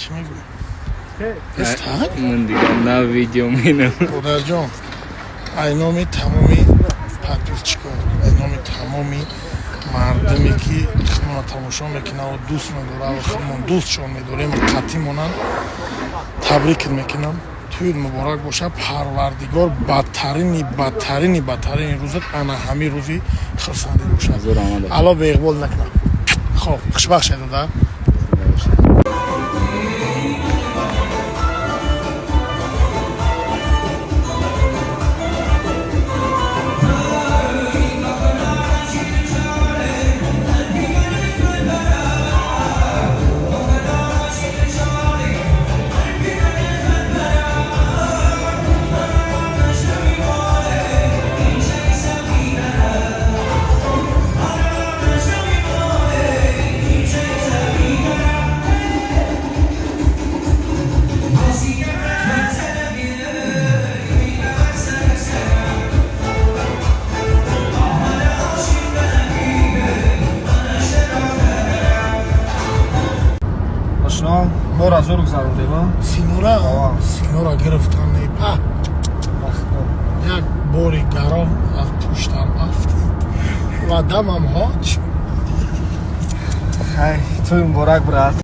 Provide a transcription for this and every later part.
Чӣ мегӯӣ? Бестак? Ман дигар на видео менам. Додарҷон, ай номи тамоми подписчикон, ай номи тамоми мардуме ки худмона тамошо мекунанд ва дӯст медоранд ва худмон дӯстшон медорем, қатъӣ монанд, табрикт мекунам. Тӯйит муборак бошад. Парвардигор бадтарини бадтарини бадтарини рӯзат ана ҳамин рӯзи хурсандӣ бошад. Зур омада. Алло беиқбол накунам. Хоб, хушбахт шед, дода. Ошно, моро зур гузарондем, а? Синора, синора гирифтан па як бори гарон аз пуштам афтид ва дамам ҳоч. Хай, тӯй муборак, брат.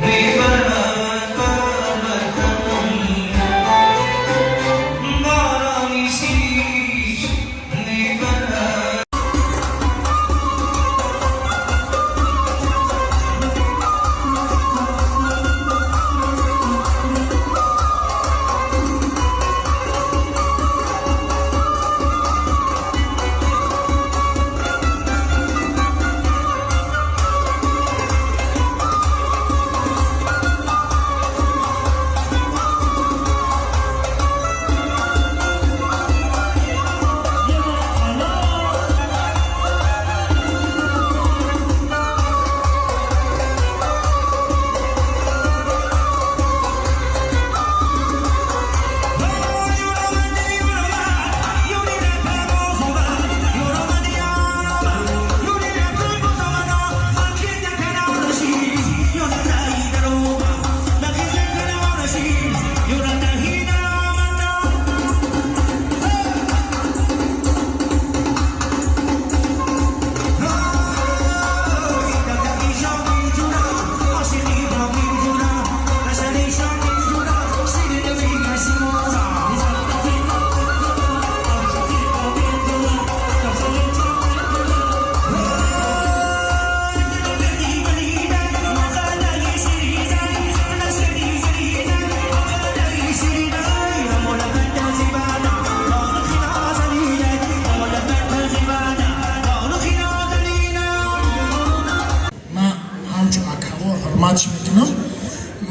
Ман ҳамчун акавор ҳурматш мекунам.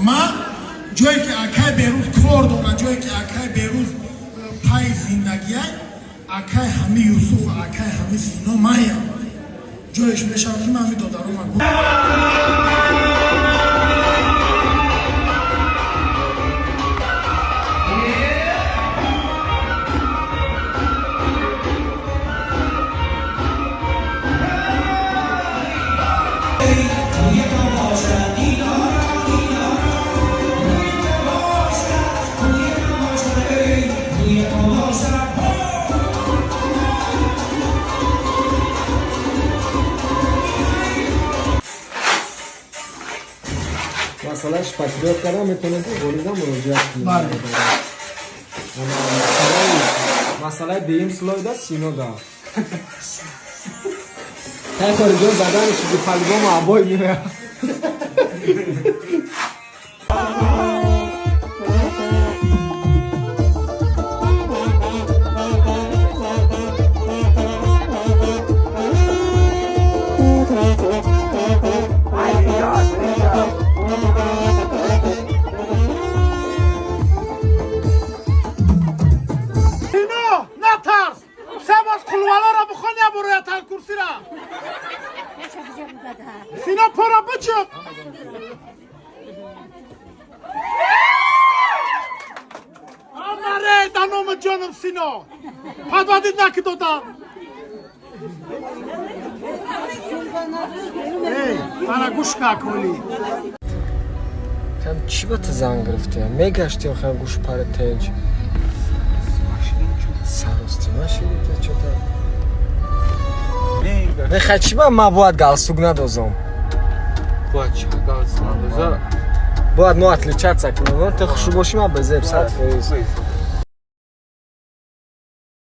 Ман ҷое ки акай Берӯз кор дорад, ҷое ки акай Берӯз пайи зиндагия, акай ҳами Юсуф, акай ҳами Сино маям. Ҷоеш мешавад ки ман ҳами додарома. Масъалаи шпаклёвка ра метавонед волида муроҷиат кунед. Бале. Ана, масъалаи дуюм слойда сино да. Тай хориҷон задани чизи по-любому обой меояд. Сино, натарс! Се бор қулвалоро бихон, я бор оятал курсира. Сино, пора бичуқ. Амаре, да номи ҷоном, Сино. Подводить наки додам. Эй, мана гӯш ка, коли. Кам чӣ ба ту занг гирифтем? Мегаштем, хам гӯш пари тенҷ. Саростима шиди ту чота. Мехай чӣ ба ма бояд галстук надозам? Бояд чӣ галстук надоза? Бояд мо отличаться кунем. Ту хушу бошӣ, ма безеб 100%.